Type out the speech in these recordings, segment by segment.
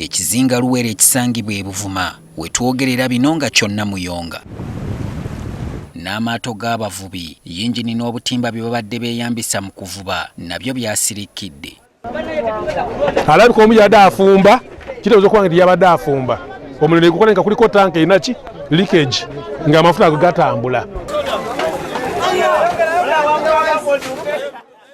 Ekizinga Luwero ekisangibwa e Buvuma we twogerera bino nga kyonna muyonga. N'amaato g'abavubi, yingini n'obutimba bye babadde beeyambisa mu kuvuba nabyo byasirikkidde. Alabika omu yadde afumba, kitegeeza okuba nti yabadde afumba omuliro negukola nga kuliko tanka erina ki leakage ng'amafuta ago gatambula.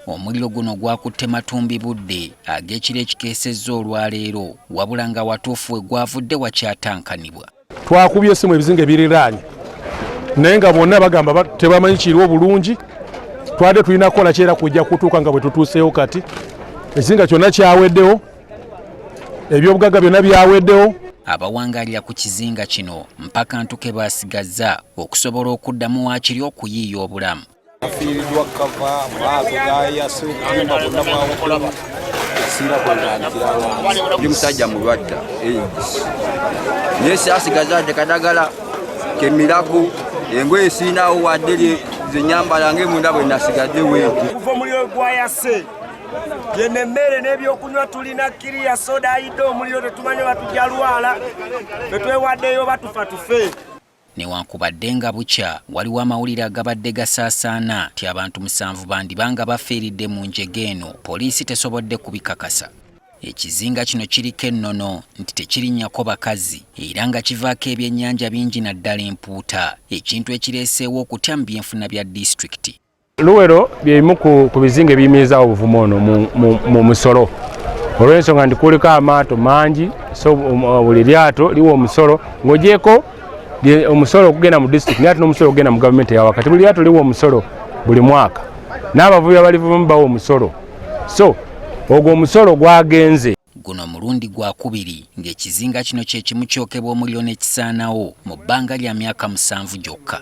Omuliro guno gwakutte matumbi budde ag'ekiro ekikeesezza olwaleero wabula nga watuufu we gwavudde wakyatankanibwa. Twakubye esimu ebizinga ebiriraanye naye nga bonna bagamba tebamanyi kiriwo bulungi. Twadde tulina kukola kyera kujja kutuuka nga bwe tutuuseewo kati ekizinga kyonna kyaweddewo, ebyobugagga byonna byaweddewo. Abawangalira ku kizinga kino mpaka ntuke baasigazza okusobola okuddamu waakiri okuyiiya obulamu. Afiiriddwa kava amaato gayase obutimba bwonna bwawukulaba siira kwetandikira wansi. Ndi musajja mulwadda AIDS naye siasigaza dde kadagala kemiraku engoye siinawo wadde zenyambala ngaemunda bwe nasigadde wendi. Kuva omuliro gwayase yeno emmere n'ebyokunywa tulina kiriya soda ayidde omuliro tetumanyi batujja lwala fetwewaddeyo batufa tufe. Newankubadde nga bukya waliwo amawulire agabadde gasaasaana nti abantu musanvu bandiba nga bafiiridde mu njega eno, poliisi tesobodde kubikakasa. Ekizinga kino kiriko ennono nti tekirinnyako bakazi era nga kivaako ebyennyanja bingi naddala empuuta, ekintu ekireeseewo okutya mu byenfuna bya disitulikiti. Luwero bye bimu ku bizinga ebiyimirizaawo obuvumu ono mu musolo olw'ensonga nti kuliko amaato mangi, so buli lyato liwa omusolo ng'ogyeko omusolo okugenda mu disitulikiti naye ate n'omusolo okugenda mu gavumenti eya wakati. Buli lyato liwa omusolo buli mwaka n'abavubi abalivubamu bawa omusolo, so ogwo omusolo gwagenze. Guno mulundi gwakubiri ng'ekizinga kino kye kimu kyokebwa omuliro ne kisaanawo mu bbanga lya myaka 7 gyokka.